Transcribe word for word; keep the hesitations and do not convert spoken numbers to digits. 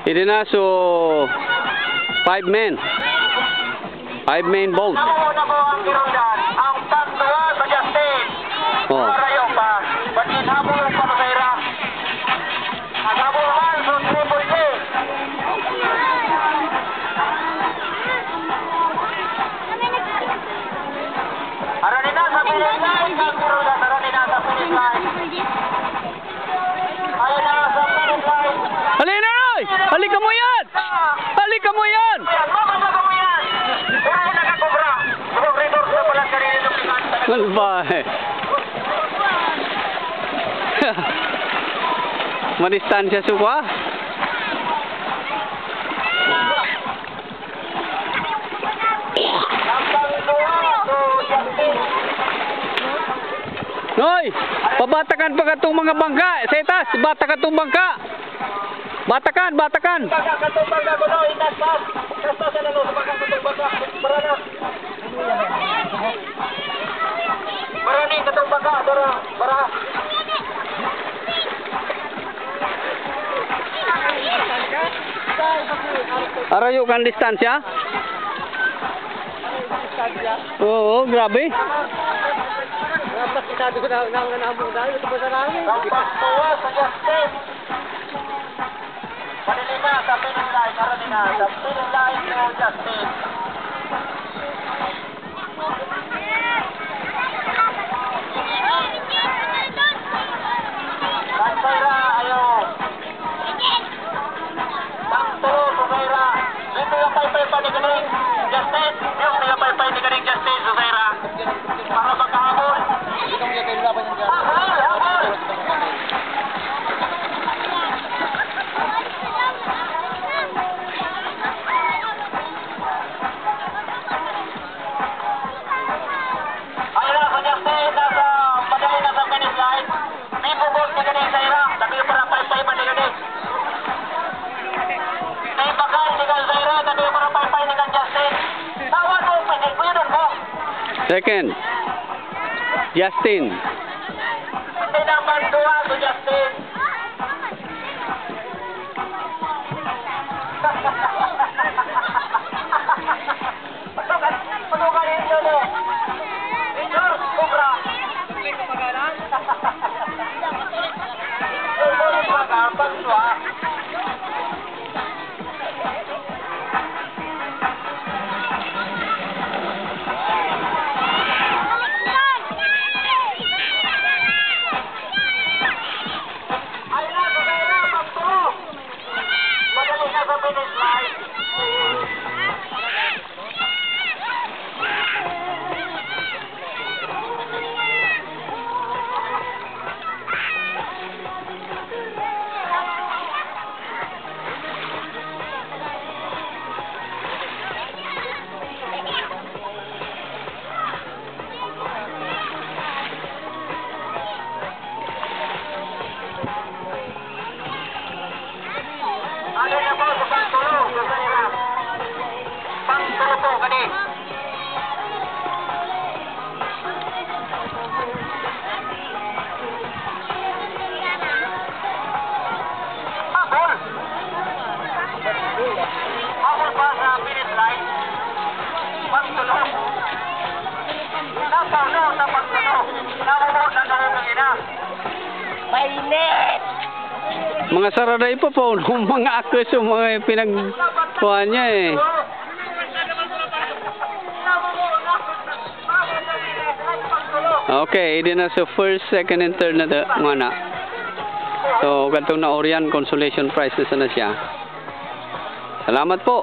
Ini na, so, five men. Five men boat. Nauna po ang Giroldan. Ang pangduwa sa Justin. Oh. Marayo pa. Ba't inhabol pa sa ira? Naghabol man sa Triple J. Arani na sa finish line, ang Giroldan. Arani na sa finish line. Ayun na, sa finish line. Halina, Roy! Halika mo yan! Halika mo yan! Ayan, mababa mo yan! Pero yung nakakubra, yung resource na pala kanina ng pisan. Ano ba eh? Manistansya suka? Noy! Pabatakan pa katong mga bangka! Sa itas! Batakan tong bangka! Batakan! Batakan! Bangka, katong bangka, kuno, itas pa! Itas pa sa lalos, bangka, katong bangka! Para na! Para ni, katong bangka! Para! Para! Arayo kan distansya? Oo, grabe. Dapat kita doon na, na, na, na, na, ito ba sa langit? Ang pagkuha sa Justin. Panilima sa finish line, karami na. Sa finish line, si Justin. Lansera, ayaw. Pangtulo, Susaira. Dito yung paypay pa ni Galing. Justin, yung paypay ni Galing, Justin, Susaira. Para magkahabol. Habol, habol. Ayun na, si Justin, nasa, madali na sa finish line. Di po, boss, di ka na yung Zaira. Sabi ko, para paypay pa, di ka na. Di bakal, di ka Zaira. Sabi ko, para paypay, di ka Justin. Tawag mo, pwede, pwede po. Second. Justin. Hindi na pagduwa si Justin. Patukan, patukan yung lolo. Victor, Cobra. Victor, Cobra, pagduwa. Ay, nasa pera, pagturo. Madali na sa finish line. Ano na po sa pangtulo, Susaira? Pangtulo po, kadi. Habol! Habol pa sa finish line. Pangtulo. Napano sa pangtulo. Nabubuot na daw ang ina. Mainit! Mga saraday pa po, mga akos yung mga pinag-, kuha niya eh. Okay, ini na sa first, second, and third na da-, mga na. So, katong na Orian, consolation prize na sana siya. Salamat po.